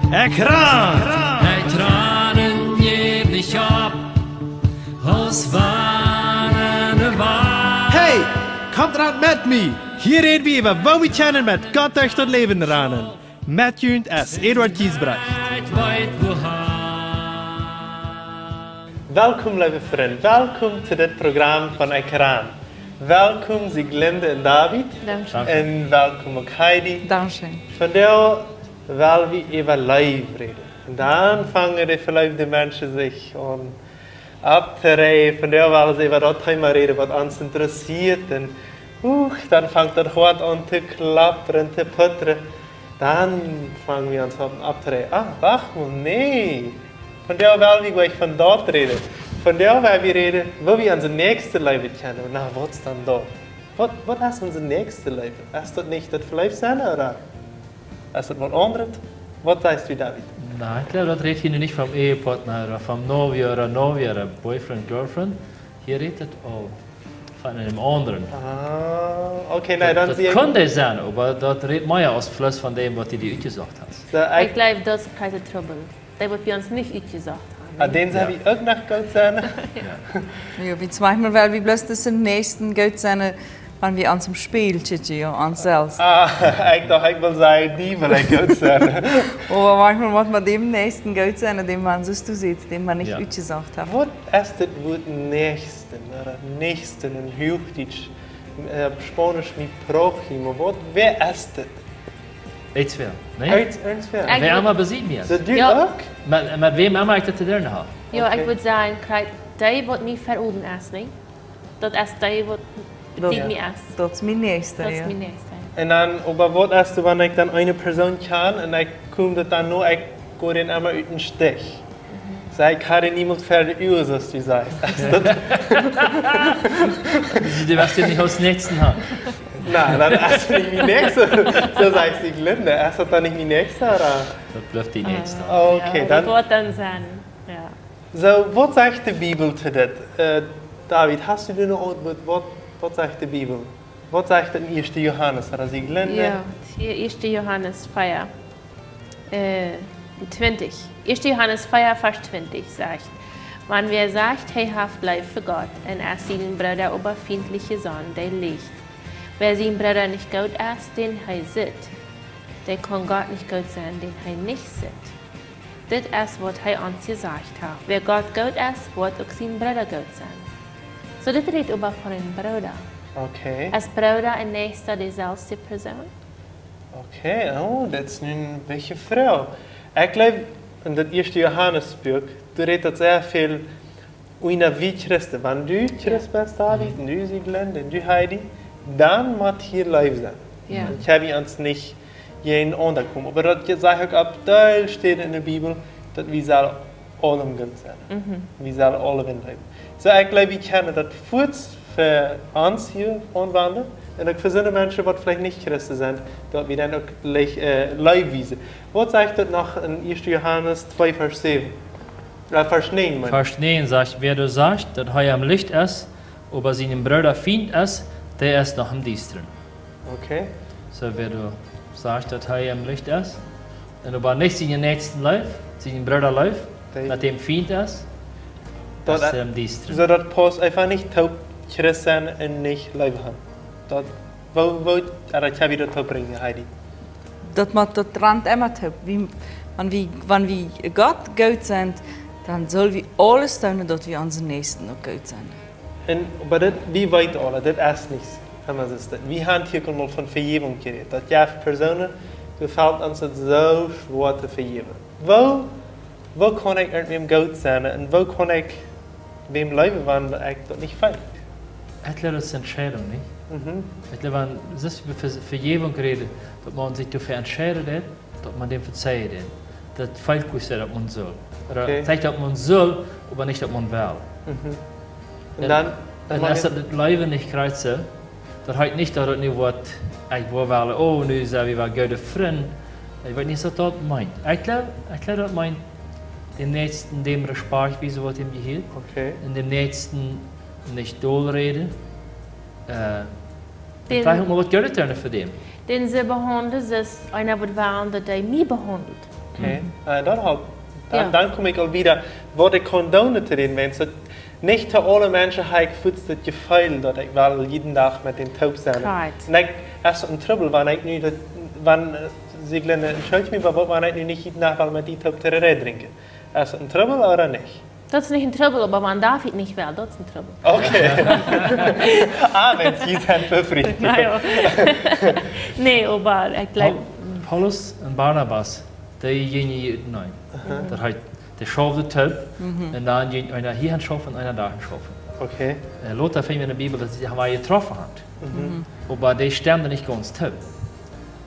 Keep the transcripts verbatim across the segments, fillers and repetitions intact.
Ekj ran! Ekj ran un jäw nich opp, aus wann ne Wal. Hey, komt ran met mie! Hia räd wie äwa, woo wie kjennen met Gott derch daut Läwen ranen. Met junt es Eduard Giesbrecht. Ekj weet wohan. Welkom, leewe Frind. Welkom to dit Program von Ekj ran. Welkom, Sieglinde un David. Dankscheen. Un welkom uk Heidi. Dankscheen. Vondoag well wie äwa Leew räden. Un dan fangen de veleewde Menschen sikj aun opptoräajen. Vondoag well wie äwa daut Thema räden, waut ons interessieet. Un, uh, dan fangt daut Hoat aun to klappren, to puttren. Dan fangen wie ons aun opptoräajen. Ah, wacht mol, nä. Vondoag well wie nich von daut räden. Vondoag well wie räden, woo wie onse Näakjste leewen kjennen. Na, waut es dan daut? Waut, waut es onse Näakjste leewen? Es daut nich daut veleeft sennen, ooda es daut waut aundret? Waut sajchst du, David? Na, ekj jleew, daut rät hia nu nich vom Ehepartner ooda vom Novio ooda Novia ooda Boyfriend, Girlfriend. Hia rät et aul von eenen aundren. Ah, okay, nä, daut, dan daut see ekj kunn dee sennen, oba daut rät mea aus bloos von däm, waut du die utjesocht hast. Soo, ekj, ekj jleew, daut es krakjt de Trubbel. Dee, waut wie ons nich utjesocht haben. Ah, dän sell, jo, wie uk noch goot sennen. Jo. Jo, wie, manchmol well wie bloos dän Näakjsten goot sennen, wan wie ons em Spieejel kjikjen, jo, ons selfst. Ah, ekj docht, ekj well sajen, die well ekj goot sennen. Oba manchmol mott maun däm Näakjsten goot sennen, dän maun, soo aus du sajchst, dän maun nich, jo, utjesocht haft. Waut es dit Wuat Näakjsten, ooda Näakjsten en Huachdietsch, äh, Spaunisch, mi prójimo? Waut, wäa es dit? Eenswäa, nä? Eenswäa. Ekj, wäa emma besied mie es. Soo, du, jo, uk? Met, met wäm emma ekj daut to doonen hab. Jo, ekj, okay, wudd sajen, krakjt dee, waut mie ver Uagen es, nä? Daut es dee, waut besied mie es. Daut es mien Näakjsta, jo. Daut es mien Näakjsta. Un dan, oba waut es, wan ekj dan eene Persoon kjan un ekj kom daut dan no, ekj go dän emma ut dän Stich. Soo, ekj haud dän niemols ver de Uagen, soo aus du sajchst. Du woascht dän nich aus Näakjsten haben. Na, dan es nich mien Näakjsta. Soo sajcht Sieglinde. Es daut dan nich mien Näakjsta, ooda? Daut blift dien Näakjsta. Ah, okay, jo, dan daut woat dan sennen. Jo. Soo, waut sajcht de Bibel to dit? Äh, David, hast du noch waut, waut, waut sajcht de Bibel? Waut sajcht daut en ieeschte Johanes, ooda Sieglinde? Jo, hia ieeschte Johanes vea, äh, twintich. ieeschte Johanes vea, Varsch twintich sajcht: Wan wäa sajcht, hee haft Leew fa Gott, un es sienen Brooda oba fientlich jesonnen, dee liecht. Wäa sienen Brooda nich goot es, dän hee sitt, dee kaun Gott nich goot sennen, dän hee nich sitt. Dit es, waut hee ons jesajcht haft: Wäa Gott goot es, woat uk sienen Brooda goot sennen. Soo, dit rät oba von eenen Brooda. Okay. Es Brooda un Näakjsta deeselwje Persoon? Okay, oh, daut es nu eene wichtje Froag. Ekj jleew, en daut ieeschte Johanes Buak, doa rät daut sea väl unja wie Christen. Wan du Christ best, David, un du Sieglinde, un du Heidi, dan mott hia Leew sennen. Jo. Dan kjenn wie ons nich jäajen aundre komen. Oba daut sajcht uk opp väl Städen en de Bibel, daut wie sellen aulem goot sennen. Mhm. Wie sellen aulem leewen. Soo, ekj jleew, wie kjennen daut fuaz fa ons hia aunwenjen. Un uk fa soone Menschen, waut veleicht nich Christen sent, daut wie dan uk leicht, äh, Leew wiesen. Waut sajcht daut noch en ieeschte Johanes twee, Varsch säwen? Äh, Varsch näajen, meen ekj. Varsch näajen sajcht: Wäa doa sajcht, daut hee em Licht es, oba sienen Brooda fient es, dee es noch em Diestren. Okay. Soo, wäa doa sajcht, daut hee em Licht es, un oba nich sienen Näakjsten leeft, sienen Brooda leeft, dee, met däm fient es, daut es em Diestren. Soo, daut pausst eefach nich toop, Christ sennen un nich Leew haben. Daut, woo, woo, jo, daut kjenn wie doa toop brinjen, Heidi. Daut mott, daut rant emma toop. Wie, wan wie, wan wie Gott goot sent, dan sell wie aules doonen, daut wie onsen Näakjsten uk goot sent. Un, oba dit, wie weeten aule, dit es nich emma soo. Wie haben hia aul mol von Vejäwunk jerät. Daut jeft Persoonen, doa felt ons daut soo schwoa to vejäwen. Woo, woo kaun ekj irjentwäm goot sennen un woo kaun ekj wäm leewen, wan ekj daut nich feel? Ekj jleew, daut es Entscheidunk, nich? Mhm. Ekj jleew, wan, daut es fa Vejäwunk räden, daut maun sikj doafäa entscheiden deit, daut maun däm vezeien deit. Daut felt goot, daut maun saul. Ooda, okay, sajcht, daut maun saul, oba nich, daut maun well. Mhm. Un, un dan, dan es daut Läwen nich krakjt soo. Daut heet nich, daut et nu woat, ekj woa well, oh, nu sent wie woll goode Frind. Ekj weet nich, waut daut meent. Ekj jleew, ekj jleew, daut meent, däm Näakjsten dän Respakjt wiesen, waut am jehieet. Okay. Un däm Näakjsten nich dol räden. Äh, dän, veleicht uk mol waut Goodet doonen fa däm. Dän soo behaundlen, soo aus eena wudd wellen, daut hee mie behaundelt. Okay. Äh, dan, halt, dan, Ja. dan kom ekj aul wieda, waut ekj kaun doonen to dän Mensch. Daut nich to aule Menschen hab ekj fuaz daut Jefeel, daut ekj well jieden Dach met dän toop sennen. Right. Un ekj, es daut een Trubbel, wan ekj nu daut, wan, äh, Sieglinde, entschuldicht mie, oba wan ekj nu nich jieden Dach well met die toop Tereré drinkjen? Es daut een Trubbel ooda nich? Daut es nich een Trubbel, oba wan David nich well, daut es een Trubbel. Okay. Ah, wan jie sent befriet. Na jo. Nä, oba ekj jleew Paul-, Paulus un Barnabas, dee jinjen hia, nä. Aha. Daut heet, dee schauften toop, Mhm. un dan jinkj eena hia schaufen un eena doa schaufen. Okay. Äh, lota finj wie enne Bibel, daut see sikj jetroffen haben. Mhm. Mhm. Oba dee stemden nich gaunz toop.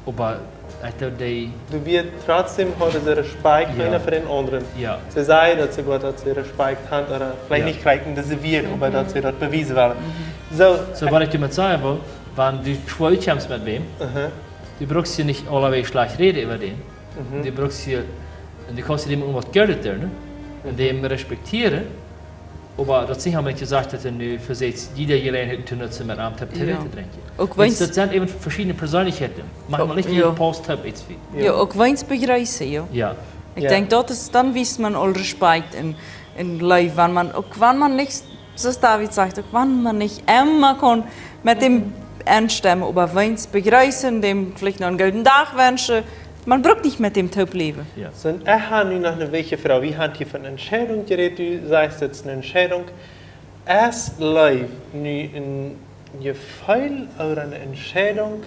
Oba ekj jleew, dee Doa wia trotzdäm, hauden see Respekt, Jo. eena fa dän aundren. Jo. See säden, daut see Gott, daut see Respekt haben, ooda veleicht Jo. nich kjrieen, daut see wia, oba Mhm. daut see daut bewiesen wullen. Mhm. Soo, Soo, waut ekj doamet sajen well, wan du schwoa kjemst met wäm, Aha. du brukst je nich aulawäajen schlajcht räden äwa dän. Mhm. Du brukst je, un du kaust je däm waut Goodet doonen, un Mhm. däm respektieren, oba daut es nich onbedinjt jesajcht, daut du nu vesieekjst, jiede Jeläajenheit to nutzen, met am toop Tereré Jo. to drinkjen. Uk wan Daut sent äwent veschiedne Persönlichkjeiten. Maunchmol nich Jo. jie paust toop eent fa Jo. Jo, uk wan bejreessen, jo. Jo. Ekj Jo. denkj, daut es, dan wiest maun aul Respekt un, un Leew, wan maun, uk wan maun nich, soo aus David sajcht, uk wan maun nich emma kaun met däm Mhm. enstemmen, oba wan bejreessen, däm veleicht noch eenen gooden Dach wenschen, maun brukt nich met däm toop läwen. Jo. Soo, ekj hab nu noch eene wichtje Froag. Wie haben hia von Entscheidunk jerät, du sajchst, daut es eene Entscheidunk. Es Leew nu een Jefeel ooda eene Entscheidunk?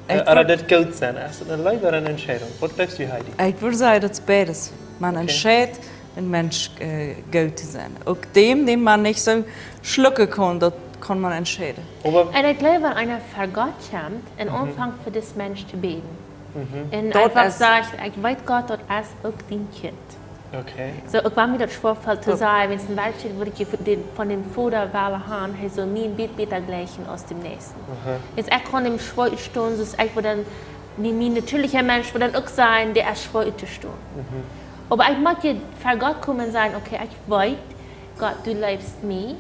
Äh, Ekj ooda wudd daut goot sennen? Es daut eene Leew ooda eene Entscheidunk? Waut jleefst du, Heidi? Ekj wudd sajen, daut es beides. Maun Okay. entscheit, een Mensch, äh, goot to sennen. Uk däm, dän maun nich soo schlucken kaun, daut kaun maun entscheiden. Oba Un ekj jleew, wan eena ver Gott kjemt un Mhm. aunfangt fa disen Mensch to bäden. Mhm. Un Daut eenfach es sajcht, ekj weet, Gott, daut es uk dien Kjint. Okay. Soo, uk wan mie daut schwoa felt to Uk sajen, wan et een Mensch es, waut ekj von dän, von dän Voda well haben, hee saul mie een bät bäta jlikjen aus däm Näakjsten. Aha. Soo, ekj kaun am schwoa utstonen, soo aus ekj wudd dan, mien, mien natieelja Mensch wudd dan uk sajen, dee es schwoa uttostonen. Mhm. Oba ekj mott je ver Gott komen un sajen, okay, ekj weet, Gott, du leefst mie,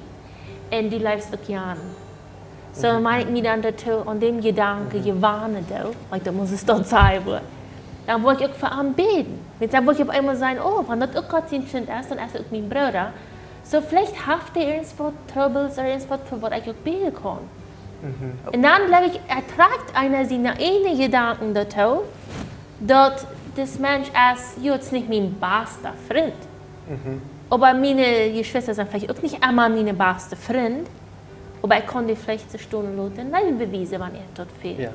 un du leefst uk Jan. Soo, Mhm. wan ekj mie dan doatoo aun dän Jedanken Mhm. jewennen doo, like, daut mott ekj daut sajen, woa, dan woa ekj uk fa am bäden. Wan dan woa ekj opp eemol sajen, oh, wan daut uk Gott sien Kjint es, dan es hee uk mien Brooda. Soo, veleicht haft hee irjentwaut Trubbels ooda irjentwaut, fa waut ekj uk bäden kaun. Mhm. Un dan jleew ekj, et trakjt eena siene eejne Jedanken doatoo, daut dis Mensch es, jo, et es nich mien basta Frint. Mhm. Oba miene Jeschwista sent veleicht uk nich emma miene baste Frind, oba ekj kaun dee veleicht soo stonen loten un Leew bewiesen, wan et daut fält. Jo.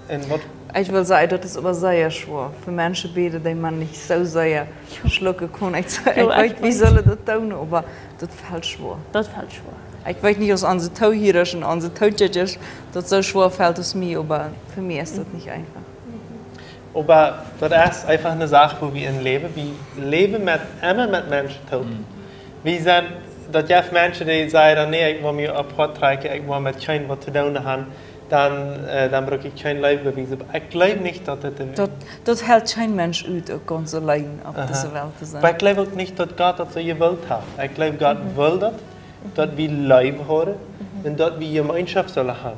Un waut Ekj well sajen, daut es oba sea schwoa, fa Menschen bäden, dee maun nich soo sea Jo. schlucken kaun. Ekj, Jo, ekj weet, ekj wie weet. sellen daut doonen, oba daut felt schwoa. Daut felt schwoa. Ekj weet nich, aus onse Toohierasch un onse Tookjikjasch daut soo schwoa felt aus mie, oba fa mie es daut Mhm. nich eenfach. Mhm. Oba daut es eenfach eene Sach, woo wie en läwen. Wie läwen met, emma met Menschen toop. Mhm. Wie sent, daut jeft Menschen, dee sajen dan, nä, ekj well mie apoat trakjen, ekj well met kjeen waut to doonen haben, dan, äh, dan bruck ekj kjeen Leew bewiesen. Oba ekj jleew nich, daut daut de Daut, daut helt kjeen Mensch ut, uk gaunz auleen opp Aha. dise Welt to sennen. Oba ekj jleew uk nich, daut Gott daut soo jewult haft. Ekj jleew, Gott Mhm. well daut, daut wie Leew haben Mhm. un daut wie Jemeenschoft sellen haben.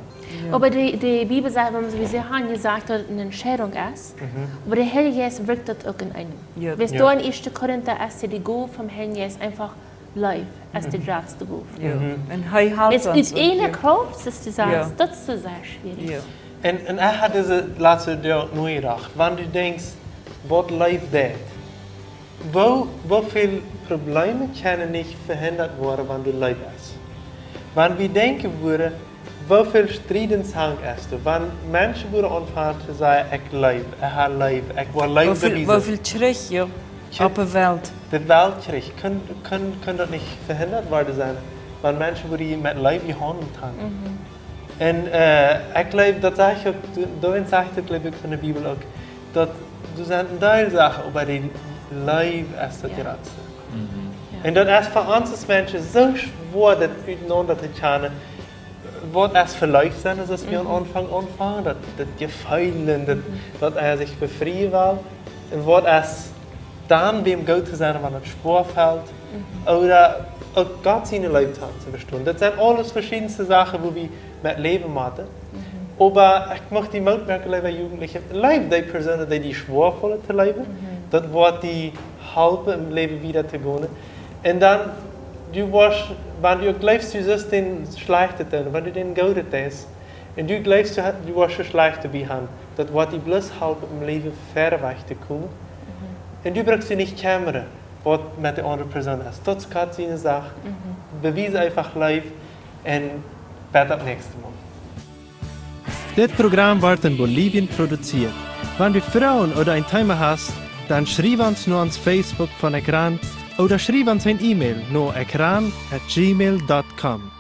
Jo. Oba de, de Bibel sajcht, wan wie haben jesajcht, daut et eene Entscheidunk es. Mhm. Oba de Heilje Jeist wirkjt daut uk en eenem. Jo. Wan Jo. doa en Ieeschte Korinta es, de Gow vom Heiljen Jeist eenfach Leew, es de Mhm. jratste Gow. Jo. Mhm. Un hee halpt ons uk, jo. Ut eejne Krauft, es to sajen, Jo. daut es sea schwierig. Jo. Un, un ekj hab dise latste Doag nojedocht, wan du denkjst, waut Leew deit, woo, woo väl Probleme kjennen nich vehindat woaren, wan du Leew hast? Wan wie denkjen wudden, woo väl Striet un Zank es doa, wan Menschen wudden aunfangen to sajen, ekj leew, ekj hab Leew, ekj well Leew Woo väl, bewiesen. woo väl Kjrich, jo, Kjrich. opp de Welt. De Welt Kjrich. Kunn, kunn, kunn daut nich vehindat worden sennen, wan Menschen wudden met Leew jehaundelt haben? Mhm. Un, äh, ekj jleew, daut sajcht uk, doa, doa sajcht et, jleew ekj, von de Bibel uk, daut doa sent een Deel Sachen, oba de Leew es daut Jo. jratste. Mhm. Jo. Un daut es fa ons aus Menschen soo schwoa, daut utenaunda to kjanen, waut es fa Leew sennen, soo aus wie aum Mhm. Aunfank aunfangen, daut, daut Jefeel, daut, Mhm. daut eena sikj befrieen well. Un waut es dan wäm goot to sennen, wan et schwoa felt. Mhm. Ooda uk Gott siene Leew to, to vestonen. Daut sent aules veschiedne Sachen, woo wie met läwen motten. Mhm. Oba ekj mucht die Moot moaken, leewe Jugendliche, leew dee Persoonen, dee die schwoa faulen to leewen. Mhm. Daut woat die halpen em Läwen wieda to gonen. Un dan, du woascht, wan du jleefst, du sust dän Schlajchtet doonen, wan du dän Goodet deist, un du jleefst, du ha-, du woascht Schlajchtet bie han, daut woat die bloos halpen em Läwen wieda to komen. Un du brukst die nich kjemmren, waut met de aundre Persoon es. Daut es Gott siene Sach. Bewies eefach Leew un bat daut näakjste Mol. Dit Program woat en Bolivien produziert. Wan du Froagen ooda een Thema hast, dan schriew ons no ons Facebook von Ekran ooda schriew ons een E-Mail no ekran at gmail dot com.